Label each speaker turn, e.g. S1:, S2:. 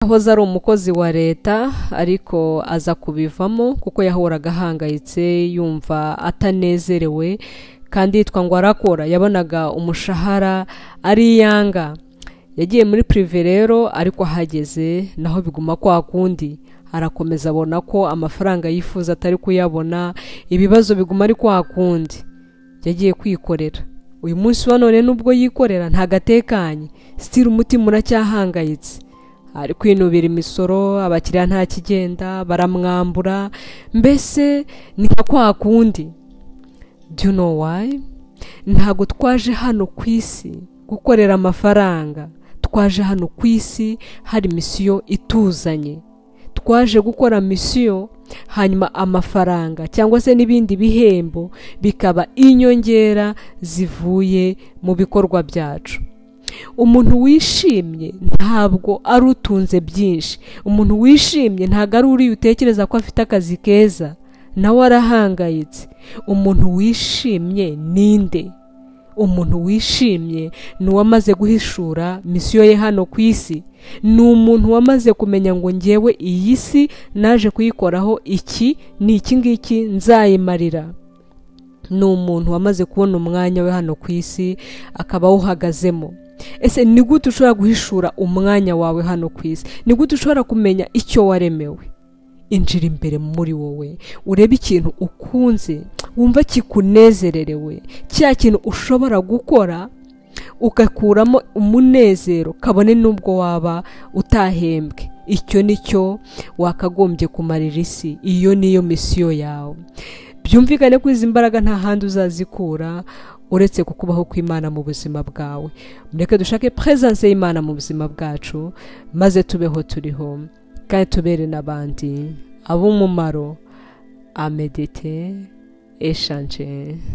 S1: Yahoze ari umukozi wa leta, ariko aza kubivamo kuko yahoraga ahangayitse, yumva atanezerewe, kandi yitwa ngo arakora, yabonaga umushahara ari iyanga. Yagiye muri privé rero, ariko ahageze naho biguma kwa kundi. Arakomeza abona ko amafaranga yifuza atari kuyabona, ibibazo biguma ari kwa kundi. Yagiye kwikorera. Uyu munsi wa none nubwo yikorera ntago atekanye, still umutima uracyahangayitse. Ari kwinubira imisoro, abakiriya nta kigenda, baramwambura, mbese ni nka kwa kundi. Do you know why? Ntago twaje hano ku isi gukorera amafaranga. Twaje hano ku isi hari mission ituzanye. Twaje gukora mission, hanyuma amafaranga cyangwa se n'ibindi bihembo bikaba inyongera zivuye mu bikorwa byacu. Umuntu wishimye ntabwo ari utunze byinshi. Umuntu wishimye ntabwo ari uriya utekereza ko afite akazi keza, nawe arahangayitse. Umuntu wishimye ninde? Umuntu wishimye ni uwamaze guhishura mission ye hano ku isi. Ni umuntu wamaze kumenya ngo ngewe iyi si naje kuyikoraho iki, ni iki ngiki nzayimarira. Ni umuntu wamaze kubona umwanya we hano ku isi, akaba awuhagazemo. Ese ni gute ushobora guhishura umwanya wawe hano ku isi? Ni gute ushobora kumenya icyo waremewe? Injira imbere muri wowe, urebe ikintu ukunze, wumva kikunezererewe, cya kintu ushobora gukora ugakuramo umunezero kabone n'ubwo waba utahembwe. Icyo ni cyo wakagombye kumarira isi, iyo niyo mission yawe. Byumvikane ko izi mbaraga nta handi uzazikura uretse kukubaho kw'Imana mu buzima bwawe. Mureke dushake presence y'Imana mu buzima bwacu, maze tubeho turiho kandi tubere n'abandi ab'umumaro. À méditer, échanger.